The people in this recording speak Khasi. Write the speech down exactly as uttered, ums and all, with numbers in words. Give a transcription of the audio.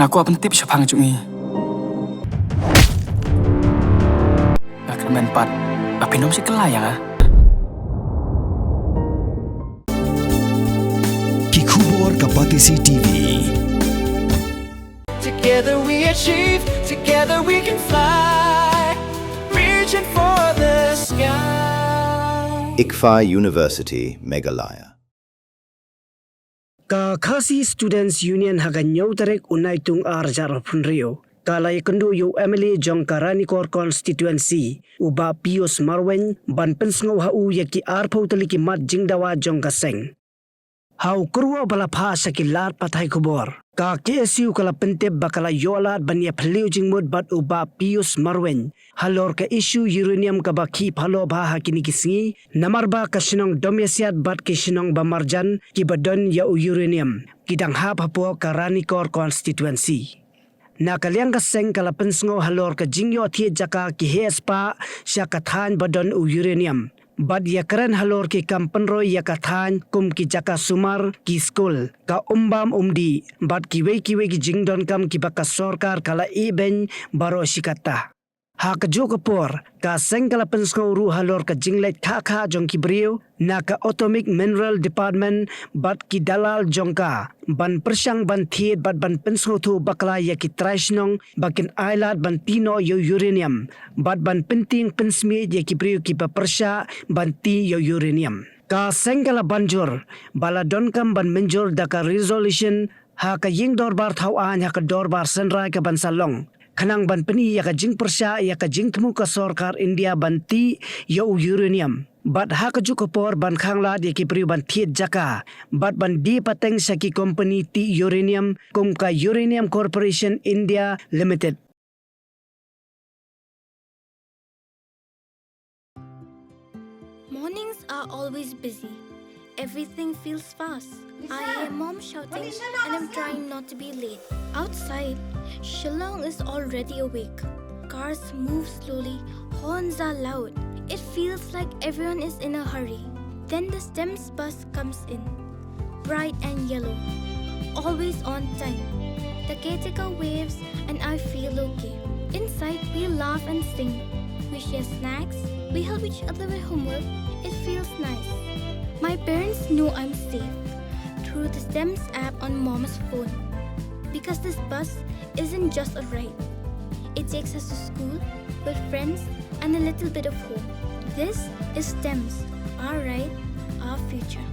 Nga kwah pyntip shaphang jong i. Nga kyrmen pat ba phin ym shah kylla ïa nga. Ki khubor ka Batesi T V. Together we achieve, together we can fly, reaching for the sky. ICFAI University, Meghalaya. Ka Khasi Students Union ha ka hynñiew tarik u Naitung ar hajar arphew hynriew ka la ïakynduh ïa u M L A jong ka Ranikor Constituency, u Bah Pius Marwein, ban pynsngew ha u ïa ki arphew tylli ki mat jingdawa jong ka seng. Ha u kyrwoh ba la phah sha ki lad pathai khubor, ka K S U ka la pyntip ba ka la ïoh lad ban ïaphylliew jingmut bad u Bah Pius Marwein halor ka issue uranium kaba khih phallo bha ha kine ki sngi, namar ba ka shnong Domiasiat bad ki shnong ba marjan kiba don ïa u uranium ki dang hap hapoh ka Ranikor Constituency. Na ka liang ka seng ka la pynsngew halor ka jingïoh thied jaka ki heh spah sha ka thaiñ ba don u uranium bad ïakren halor ki kam pynroi ïa ka thaiñ kum ki jaka sumar, ki skul, ka um bam um dih bad kiwei kiwei ki jingdonkam kiba ka sorkar ka la ibeiñ baroh shi katta. Ha kajuh ka por, ka seng ka la pynsngew ruh halor ka jingleit khah khah jong ki briew na ka Atomic Mineral Department bad ki dalal jong ka ban pyrshang ban thied bad ban pynsngewthuh bakla ïa ki trai shnong ba kin ailad ban tih noh ïa u uranium bad ban pyntieng pynsmiej ïa ki briew kiba pyrshah ban tih ïa u uranium. Ka seng ka la ban jur ba la donkam ban mynjur da ka resolution ha ka ïing dorbar thaw aiñ ha ka dorbar synrai ka ban sa long, khnang ban pyni ïa ka jingpyrshah ïa ka jingthmu ka sorkar India ban tih ïa u uranium bad ha kajuh ka por ban khanglad ïa ki briew ban thied jaka bad ban die pateng sha ki kompani tih uranium kum ka Uranium Corporation India Limited. Mornings are always busy. Everything feels fast. I hear mom shouting and I'm trying not to be late. Outside, Shillong is already awake. Cars move slowly, horns are loud. It feels like everyone is in a hurry. Then the STEMS bus comes in, bright and yellow, always on time. The caretaker waves and I feel okay. Inside, we laugh and sing. We share snacks. We help each other with homework. It feels nice. My parents know I'm safe through the STEMS app on mom's phone. Because this bus isn't just a ride. It takes us to school, with friends, and a little bit of hope. This is STEMS, our ride, our future.